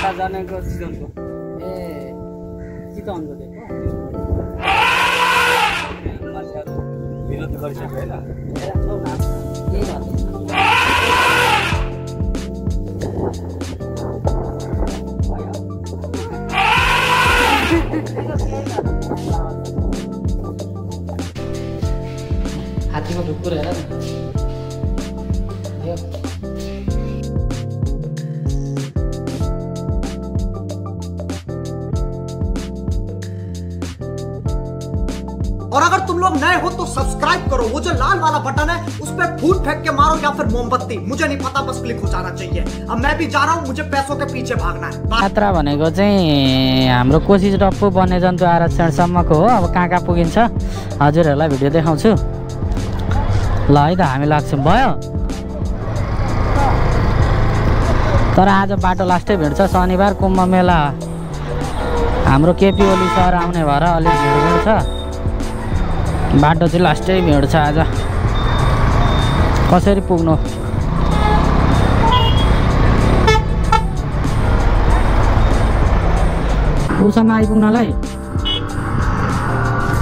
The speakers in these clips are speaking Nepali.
बाटा जानेको चितवनको ए चितवनको दिएको मान्छेहरु विरोध गरिसक्यो हैन हेरा छौ न यही भन्दै हात्तीको ढुकुर हेर न यो और अगर तुम लोग नए हो तो सब्सक्राइब करो, वो जो लाल वाला बटन है उस पर फूट फेंक के मारो या फिर मोमबत्ती, मुझे नहीं पता, बस क्लिक हो जाना चाहिए। अब मैं भी जा रहा हूँ, मुझे पैसों के पीछे भागना है। यात्रा भनेको चाहिँ हाम्रो कोसिस डप्पु वन्यजन्तु आरक्षणसम्मको हो। अब कहाँ कहाँ पुगिन्छ हजुरहरूलाई भिडियो देखाउँछु ल है त। हामी लाग्छौँ भयो तर आज बाटो लास्टै भेट्छ। शनिबार कुम्भ मेला हाम्रो केपी ओली सर आउने भएर अलिक भिड भेट्छ। बाटो चाहिँ लास्टै भेट्छ आज। कसरी पुग्नु उसँग आइपुग्नलाई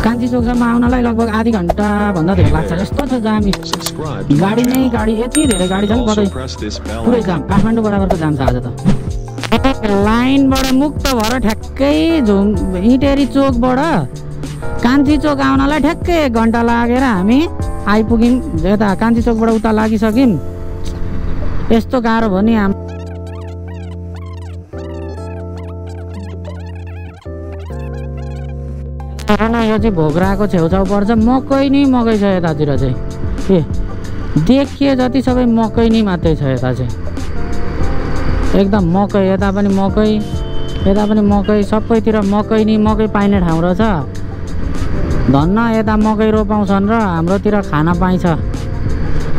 कान्छी चोकसम्म आउनलाई लगभग आधी घन्टा भन्दा धेरै लाग्छ। यस्तो छ जाम, गाडी नै गाडी, यति धेरै गाडी छ कतै पुरै जाम। काठमाडौँ बराबरको जाम छ आज त। लाइनबाट मुक्त भएर ठ्याक्कै इटेरी चोकबाट कान्छी चोक आउनलाई ठ्याक्कै 1 घन्टा लागेर हामी आइपुग्यौँ। यता कान्छी चोकबाट उता लागिसक्यौँ। यस्तो गाह्रो भयो नि हाम्रो यो चाहिँ भोग्राको छेउछाउ पर्छ। मकै नै मकै छ यतातिर चाहिँ। ए देखिए जति सबै मकै नै मात्रै छ यता चाहिँ। एकदम मकै, यता पनि मकै, यता पनि मकै, सबैतिर मकै नै मकै पाइने ठाउँ रहेछ। धन्न यता मकै रोपाउँछन् र हाम्रोतिर खान पाइन्छ।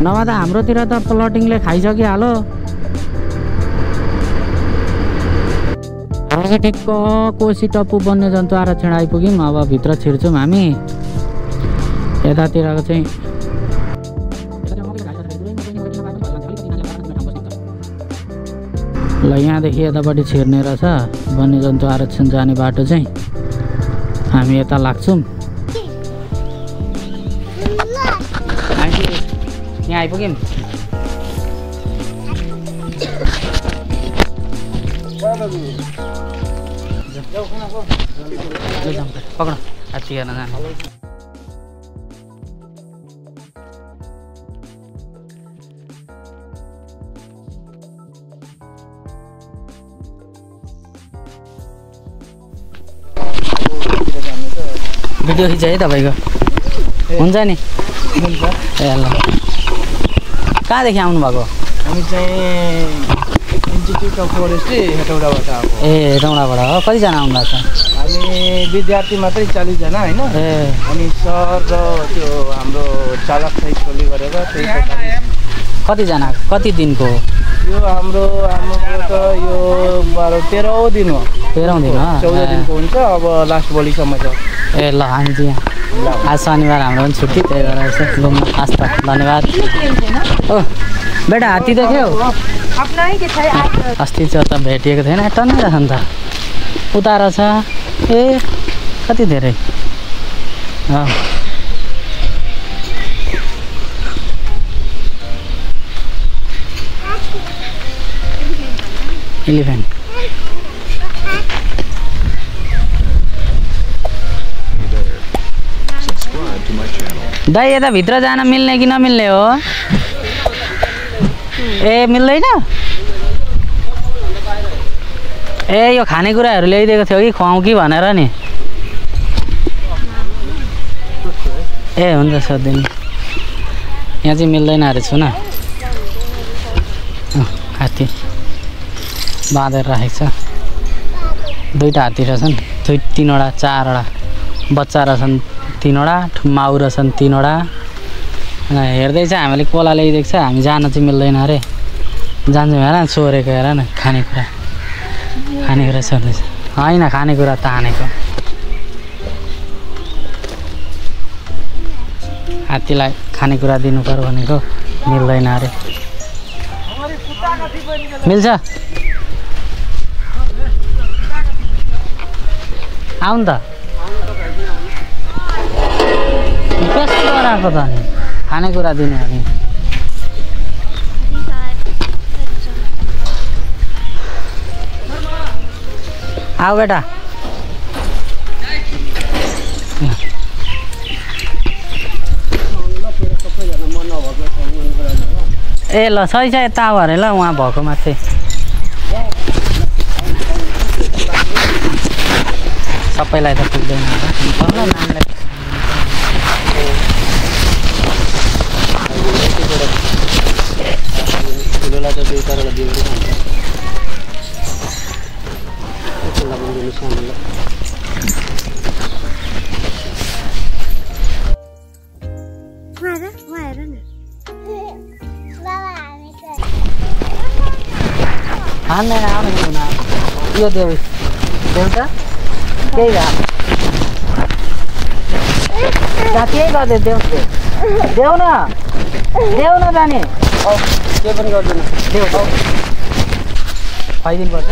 नभए त हाम्रोतिर त प्लटिङले खाइसकिहाल्यो। ठिक्क कोसी टप्पु वन्यजन्तु आरक्षण आइपुग्यौँ। अब भित्र छिर्छौँ हामी। यतातिरको चाहिँ ल यहाँदेखि यतापट्टि छिर्ने रहेछ वन्यजन्तु आरक्षण जाने बाटो चाहिँ। हामी यता लाग्छौँ। यहाँ आइपुग्यौँ। पक्ड हात्ती हेर्न जानु। भिडियो खिच है तपाईँको हुन्छ नि? हुन्छ। ए ल कहाँदेखि आउनुभएको? हामी चाहिँ इन्स्टिट्युट अफ फोरेस्ट्री हेटौडाबाट आएको। ए हेटौडाबाट हो। कतिजना आउनुभएको छ? हामी विद्यार्थी मात्रै 40 जना होइन। ए अनि सर र त्यो हाम्रो चालक सहित टोली गरेर कतिजना कति दिनको हो यो? हाम्रो त यो 13औं दिन हो। 13औं दिन हो। 14 दिनको हुन्छ। अब लास्ट भोलिसम्म छ। ए ल हामी चाहिँ आज शनिबार हाम्रो पनि छुट्टी, त्यही भएर यसो घुम्न खास त धन्यवाद। ओ बेटा हात्ती देख्यौ? अस्ति चाहिँ त भेटिएको थिएन, टन्नै रहेछ नि त। उता रहेछ। ए कति धेरै। 11 दाइ यता भित्र जान मिल्ने कि नमिल्ने हो? ए मिल्दैन? ए यो खानेकुराहरू ल्याइदिएको थियो कि खुवाउँ कि भनेर नि। ए हुन्छ सोधिदिनु। यहाँ चाहिँ मिल्दैन अरे छु न। हात्ती बाँधेर राखेको छ। 2टा हात्ती रहेछन्, 3वटा 4वटा बच्चा रहेछन्, 3वटा माउ रहेछन् 3वटा। हेर्दैछ हामीले कोला ल्याइदिएको छ। हामी जान चाहिँ मिल्दैन अरे। जान्छौँ हेर न, चोरेको हेर न। खानेकुरा सोध्दैछ। होइन खानेकुरा तानेको। हात्तीलाई खानेकुरा दिनु पर्यो भनेको मिल्दैन अरे। मिल्छ? आऊ नि त कस्तो गराएको त अनि खानेकुरा दिने अनि आऊ बेटा ए ल सही छ यता आऊ अरे ल उहाँ भएको माथि सबैलाई त पुग्दैन नानीलाई ठुलोलाई त दुई तरलाई दिनु हान्दैन आउनु यो देऊ देउता केही भए केही गरिदियो देउ देऊ न जाने के पनि गर्दैन देउ खुवाइदिनुपर्छ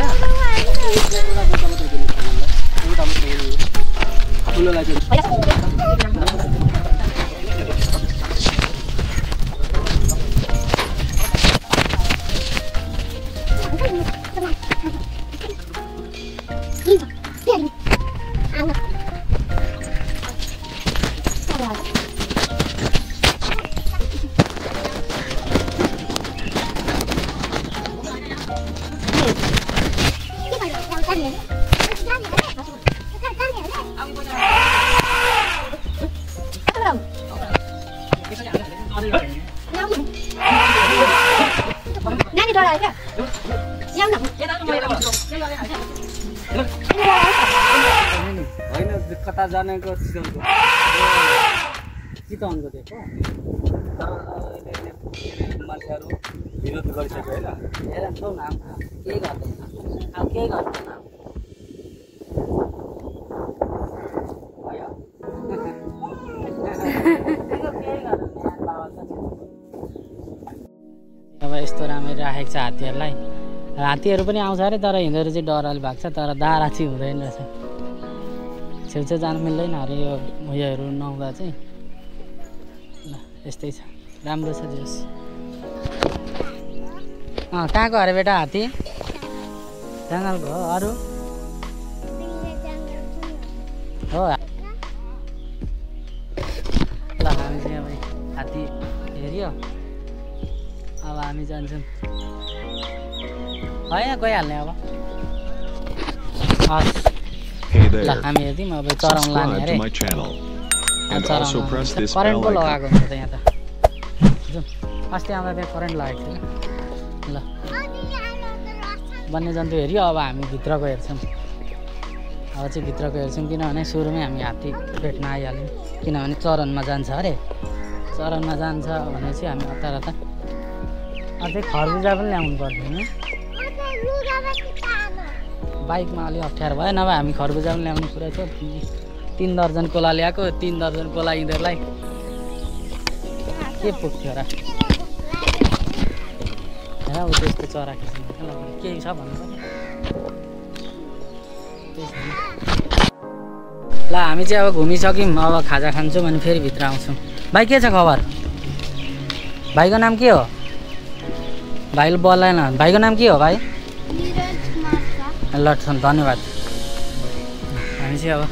कता जानेको चितवनको दिएको मान्छेहरू विरोध गरिसक्यो होइन हेर न केही गर्दैन अब केही गर्दैन अब यस्तो राम्ररी राखेको छ हात्तीहरूलाई हात्तीहरू पनि आउँछ अरे तर हिँड्दो चाहिँ डरले भएको छ तर दारा चाहिँ हुँदैन रहेछ छेउछेउ जानु मिल्दैन अरे यो उयोहरू नहुँदा चाहिँ ल यस्तै छ राम्रो छ जोस् कहाँको अरे बेटा हात्ती जङ्गलको हो अरू हो ल हामी चाहिँ अब हात्ती हेऱ्यो अब हामी जान्छौँ होइन गइहाल्ने अब हस् ल हामी हेर्दिउँ अब चराउनु लाने अरे करेन्ट पो लगाएको हुन्छ त यहाँ त जाउँ अस्ति आउँदा त्यहाँ करेन्ट लागेको थियो ल वन्यजन्तु हेऱ्यो अब हामी भित्रको हेर्छौँ अब चाहिँ भित्रको हेर्छौँ किनभने सुरुमै हामी हात्ती भेट्न आइहाल्यौँ किनभने चरनमा जान्छ अरे चरनमा जान्छ भने चाहिँ हामी हतार हतार अझै खरबुजा पनि ल्याउनु पर्दैन बाइकमा अलिक अप्ठ्यारो भयो नभए हामी खरबुजा पनि ल्याउने कुरा थियो 3 दर्जन कोला ल्याएको 3 दर्जन कोला यिनीहरूलाई के पुग्थ्यो र हेर ऊ त्यस्तो चरा खिच्नु केही छ भन्नु ल हामी चाहिँ अब घुमिसक्यौँ अब खाजा खान्छौँ अनि फेरि भित्र आउँछौँ भाइ के छ खबर भाइको नाम के हो भाइले बोलाएन भाइको नाम के हो भाइ ल धन्यवाद हामी चाहिँ अब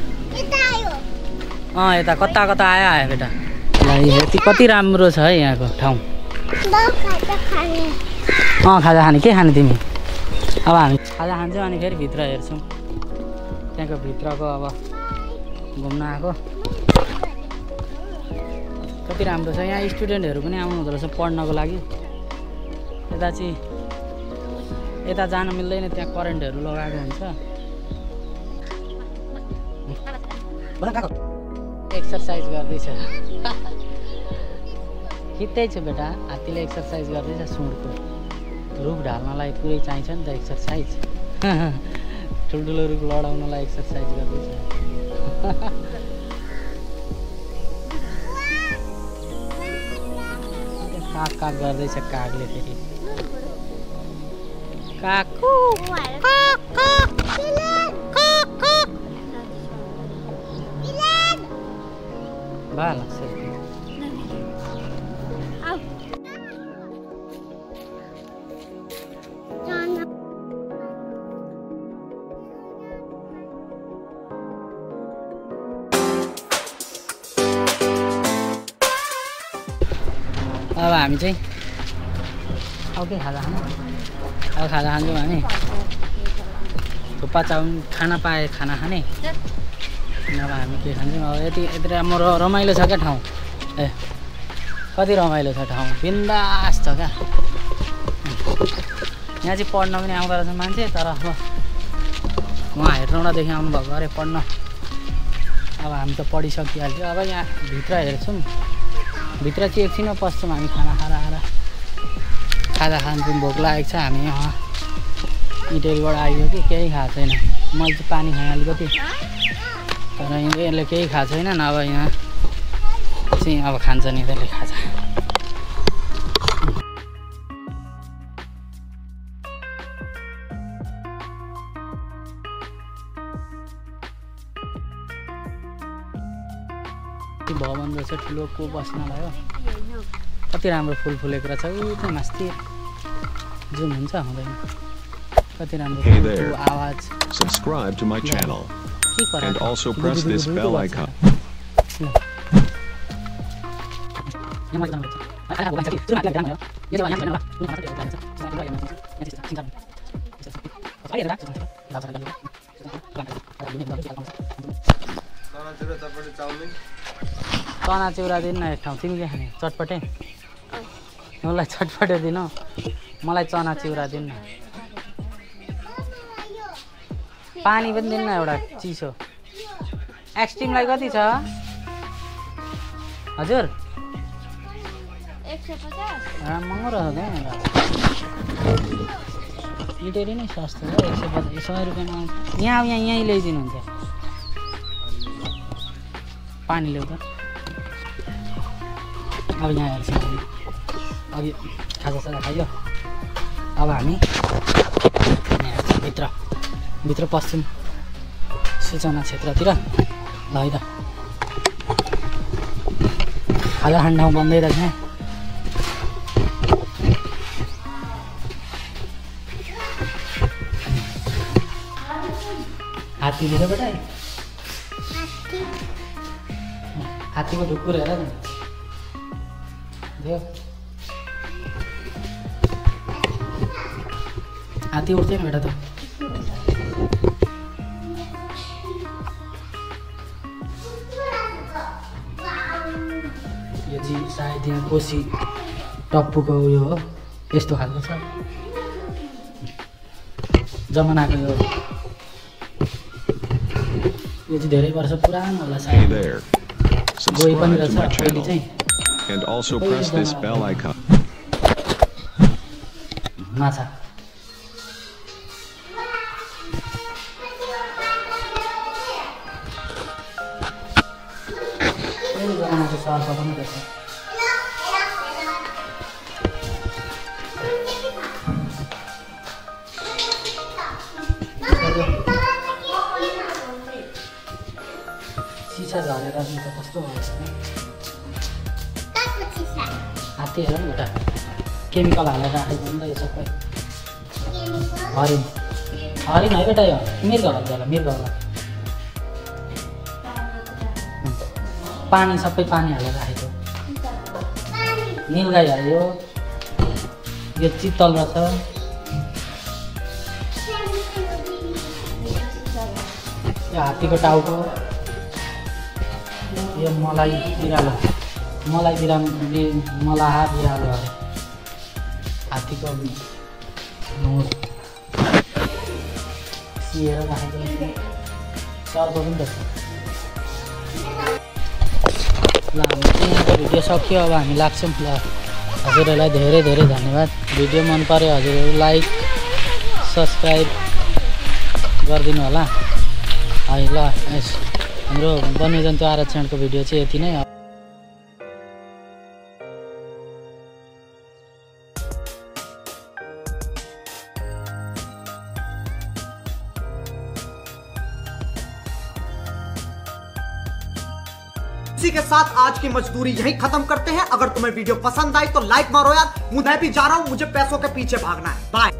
यता कता कता आयो बेटा ल यति कति राम्रो छ है यहाँको ठाउँ खाजा खाने के खाने तिमी अब हामी खाजा खान्छौँ अनि फेरि भित्र हेर्छौँ त्यहाँको भित्रको अब घुम्न आएको कति राम्रो छ यहाँ स्टुडेन्टहरू पनि आउनु हुँदो रहेछ पढ्नको लागि यता चाहिँ यता जान मिल्दैन त्यहाँ करेन्टहरू लगाएको हुन्छ एक्सर्साइज गर्दैछ खिच्दैछु बेटा हात्तीले एक्सर्साइज गर्दैछ सुँडको रुख ढाल्नलाई पुरै चाहिन्छ नि त एक्सर्साइज ठुल्ठुलो रुख लडाउनलाई एक्सर्साइज गर्दैछ काग काग गर्दैछ कागले फेरि काकु बाल सेल्फी अब हामी चाहिँ अब के खाजा खाने अब खाजा खान्छौँ हामी थुक्पा चाउमिन खाना पाए खाना खाने अब हामी के खान्छौँ अब यति यति राम्रो रमाइलो छ क्या ठाउँ ए कति रमाइलो छ ठाउँ बिन्दास छ क्या यहाँ चाहिँ पढ्न पनि आउँदो रहेछ मान्छे तर अब उहाँ हेर्नुडादेखि आउनुभएको अरे पढ्न अब हामी त पढिसकिहाल्छौँ अब यहाँ भित्र हेर्छौँ भित्र चाहिँ एकछिनमा पस्छौँ हामी खाना खाएर आएर खाजा खान्छौँ भोक लागेको छ हामी यहाँ इटेलबाट आइयो कि केही खाएको छैन मैले चाहिँ पानी खाएँ अलिकति तर यसले केही खाएको छैन नभए यहाँ चाहिँ अब खान्छ नि त्यसले खाजा भवन रहेछ ठुलो को बस्नलाई हो कति राम्रो फुल फुलेको रहेछ ऊ त्यो मास्ति जुम हुन्छ हुँदैन कति राम्रो फुलको आवाज Subscribe to my channel and also press this bell icon. चना चिउरा दिन न एक ठाउँ तिमीले खाने चटपटे मलाई चटपटे दिनु मलाई चना चिउरा दिन न पानी पनि दिनु न एउटा चिसो एक्सट्रिमलाई कति छ हजुर 150 महँगो रहेछ इटेरी नै सस्तो हो 150 100 रुपियाँमा यहाँ यहीँ ल्याइदिनुहुन्छ पानी ल्याउ त अब यहाँ हेर्छौँ अघि खाजासाजा खायो अब हामी भित्र पस्छौँ सूचना क्षेत्रतिर ल है त खाजा खाने ठाउँ बन्दै रहेछ हात्ती दिएर बेटा हात्तीको ढुकुर हेर न हात्ती उठ्दैन बेटा त यो चाहिँ सायद यहाँ कोसी टप्पुको उयो हो यस्तो खालको छ जमानाको यो चाहिँ धेरै वर्ष पुरानो होला सायद गई पनि रहेछ अहिले चाहिँ And also press this bell icon. माछा जमानाको सर्प पनि रहेछ सिसा झरेर त कस्तो भएछ हात्ती हेर न बेटा केमिकल हालेर राखेको हुन्छ यो सबै हरिण है बेटा यो मृग होला मृग होला पानी सबै पानी हालेर राखेको नीलगाई हाल्यो यो चित्तल रहेछ यो हात्तीको टाउको यो मलाई बिरालो मलाहा बिरालो अरे हात्तीको नुर सिएर राखेको सर्प पनि रहेछ ल हाम्रो यहाँको भिडियो सक्यो अब हामी लाग्छौँ ल हजुरहरूलाई धेरै धेरै धन्यवाद भिडियो मन पर्यो हजुरहरू लाइक सब्सक्राइब गरिदिनु होला है ल हाम्रो वन्यजन्तु आरक्षणको भिडियो चाहिँ यति नै इसी के साथ आज की मजदूरी यहीं खत्म करते हैं। अगर तुम्हें वीडियो पसंद आई तो लाइक मारो यार, मैं भी जा रहा हूं, मुझे पैसों के पीछे भागना है। बाय।